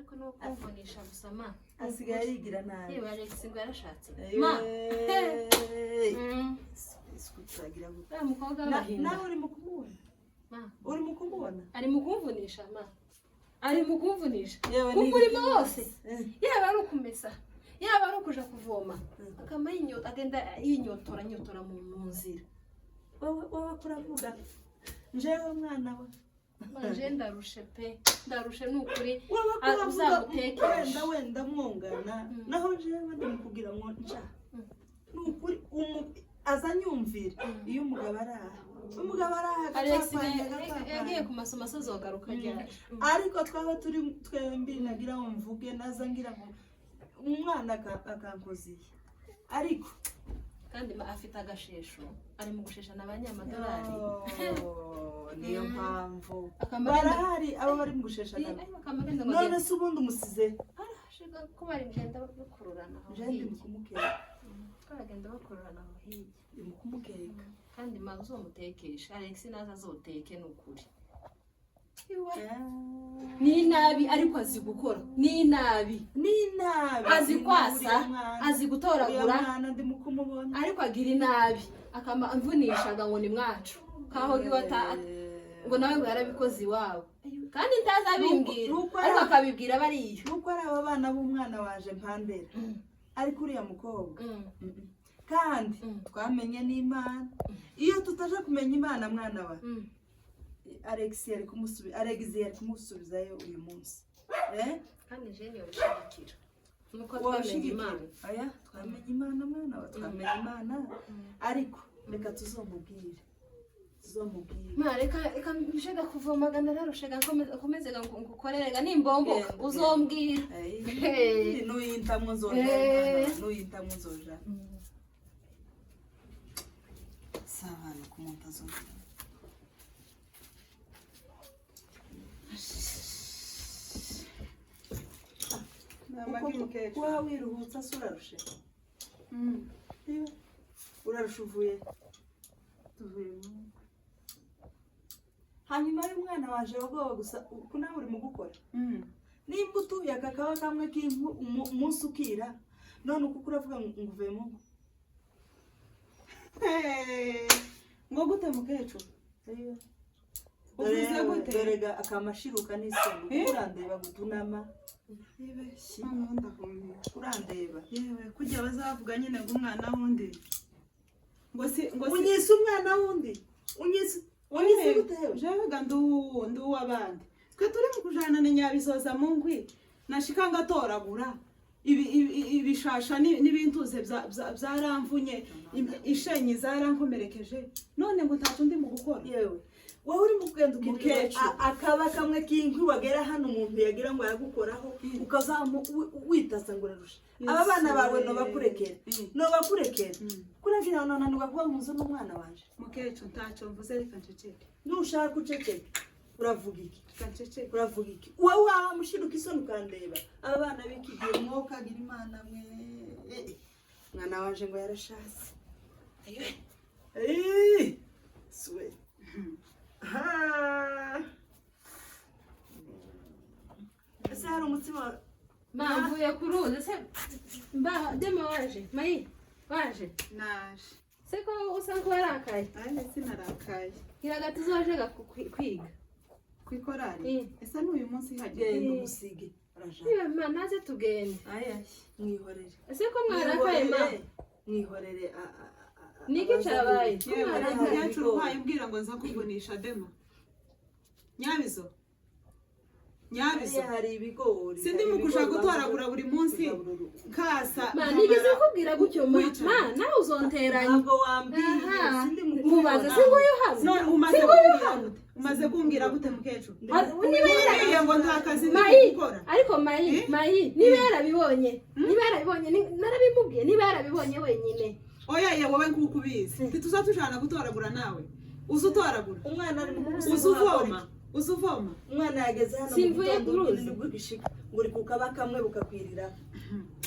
Ariko no kumvunisha gusa ma. Asigaye yigira nabi. Yewe, Alex ngo yarashatse ma. Eeeeh. Isuku turagira gute? Uriya mukobwa w'abahinda. Nawe uri mu kumubona? Ma. Uri mu kumubona? Ari mu kumvunisha ma, ari mu kumvunisha. Yewe, ku ni murimo wose, yaba ari ukumesa, yaba ari ukuja kuvoma, akama agenda yinyotora anyotora mu nzira. Wowe kuravuga njewe mwana we. Manje ndarushe pe, ndarushe ni ukuri. Wowe kuravuga. Uzamutekeshe. Wenda mwongana. Naho jewe ndimukubwira ngo nca ni ukuri aza anyumvira iyo umugabo ari aha, umugabo ari aha. Alex agapapanya, agapapanya. Yagiye ku masomo, asozogaruka ryari? Ariko twaba turi twembi nagira ngo mvuge naza ngira ngo umwana akankoziye ariko. Kandi afite agashesho, ari mu gushesha n'abanyamadolari. Oh, niyo mpamvu Akamagenda barahari abo bari mu gushesha ariko akamagenda ngo none agende se ubundi umusize? Arashiga ko bari kugenda bakururana aho Je ndi hirya. mu kumukeka. Ko bagenda bakururana aho hirya. Ndi mu kumukeka. Kandi ma, uzomutekesha Alex naza azoteke ni ukuri. Ni nabi ariko azi gukora, ni nabi. Ni nabi. Azi kwasa, Uriya mwana, azi gutoragura. uriya mwana ndi mu kumubona. Ariko agira inabi, akama amvunishaga ngo ni mwacu kaho giwata ngo nawe ngo yarabikoze iwabo kandi ntazi abimbwira. Nuko Ariko akabibwira bariya. Nuko ari aba bana b'umwana waje mpandera, ariko uriya mukobwa Kandi twamenye n'Imana. Iyo tutaje kumenya Imana, mwana wa Alex yari kumusubiza, Alex yari kumusubizayo uyu munsi, eh. Kandi jeni yabishigikira nuko twamenye Wabishigikira? Imana. Oya, twamenye Imana mwana wa, twamenye Imana, ariko reka tuzomubwire, tuzomubwire. Ma, reka reka mbishega kuvoma, nararushega, nkomeze ngukorere ga nimbomboka. Genda. Uzombwira. Ay, nuyintamwo nzoja. Mwana wa, nuyintamwo nzoja si abantu ku muntu azoja. Amagi mukecuru. Kuba wiruhutsa se urarushe? Iyo, urarusha uvuye Tuvuye mu Hanyuma y'umwana waje wagowe gusa uku nawe uri mu gukora. Nimba utuye aka kaba kamwe k'inku umunsi ukira, none uku uravuga ngo uvuye mu ngo. Hey, ngo gute mukecuru? Uvuze gute? Dore ga akamashiruka n'isoni. Eh? Urandeba gutunama. Yibeshye. Noneho ndahumeka. Urandeba. Yewe, kujya bazavuga nyine ngo umwana wundi. Ngo si Unyise umwana wundi, unyise gute yewe? Jewe ga ndi uw'abandi. Twe turi mu kujana na Nyabizoza mu ngwi. Nashika ngatoragura. Ibishasha n'ibintuze byaramvunye, ishenyi zarankomerekeje, none ngo ntacyo ndi mu gukora. Yewe, wowe uri mu kugenda ukirira Mukecuru. Akaba kamwe k'inkwi wagera hano umuntu yagira ngo aragukoraho, ukazamu witasa ngo urarusha. Aba bana bawe nobakurekera, nobakurekera. Kuragira ngo nonanirwa kuba mu nzu n'umwana wanje. Mukecuru, ntacyo mvuze, reka nceceke. Nushaka uceceke. Uravuga iki? Reka nceceke. Uravuga iki wowe? Wamushiruka isoni ukandeba. Aba bana b'iki gihe, mwoka agira Imana mwe. Mwana wanje ngo yarashatse. Eh, suwe. Ha. Ese hari umutsima? Ma, mvuye ku ruzi se mba dema waje mayi waje. Naje. Se ko usa nk'uwarakaye? Nanjye sinarakaye. Gira tuzoje ga kwiga. Ku ikorari? Ese n'uyu munsi hageze? Genda umusige arajana. Niba ma naze tugende. Mwihorere. Ese ko mwarakaye ma? Mwihorere. Niki cyabaye? Ko Yewe, mwarakaye? mukecuru uhaye umbwira ngo nza kuvunisha dema Nyabizo, Nyabizo. Hariya hari ibigori. Sindi mu kuja gutoragura buri munsi kasa. Ma, nigeze kukubwira gutyo ma? Wicaye. Ma, nawe uzonteranya. Ntabwo wambwiye. Aha. Sindi mu Mubaze, si nguyu hano? None umaze Si nguyu kumbwira hano? gute? Umaze kumbwira gute mukecuru? Niba Umbwiye ngo nta kazi ndi Mayi, gukora. ariko mayi, Eh? mayi, niba yarabibonye, niba yarabibonye, narabimubwiye, niba yarabibonye wenyine. Oya ye, wowe nkuko ubizi, ntituza tujana gutoragura nawe uza utoragura. Umwana ari mu Uza uvoma, uza uvoma. Umwana yageze hano mu Simvuye gitondo ku ruzi. nyine nibwo ugishika ngo uri ku kaba kamwe bukakwirira.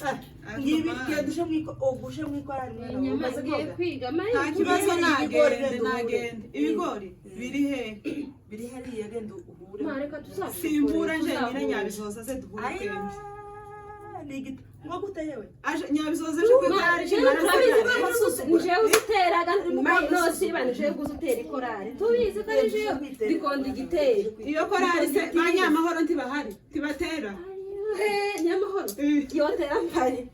Ariko Ngibi mana. genda uje mwiko uje mwikorari mwana wawe Inyama umaze ngiye koga. kwiga mayi. Nta kibazo. Ibigori Nagende. genda uhure. Nagende. Ibigori biri hehe? Biri hariya, genda uhure. duhure. Ma, reka tuzashokore, Simbura nje nyine tuzahure. Nyabizoza ze duhure Ayiwa, twembi. ni igiti ngo gute yewe? Aje Nyabizoza ejo Ma, kwigare. jewe turabizi ko ni jewe uziteraga, nosiba ni jewe uzitera ikorari, tubizi ko ari jewe bikonda igitero. Iyo korari se ba Nyamahoro ntibahari, ntibatera? Eh, Nyamahoro. Eh. Yotera mpari,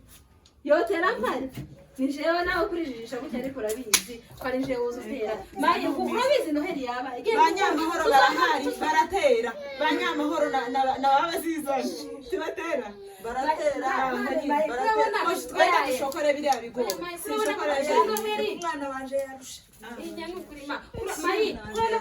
yotera mpari, ni jewe nawe kurijijisha gutya, ariko urabizi ko ari jewe uzutera. Maye, urabizi Noheli yabaye. Genda. Ba Nyamahoro barahari, baratera. Ba Nyamahoro na baba zizanye ntibatera? Baratera. Maye, Baratera. urabona. Oshi, twenda dushokore biriya bigori. Maye, urabona Sinshokora ko je. Noheli Umwana wanje yarushe. Inya ni ukuri, ma. Mayi, urabona.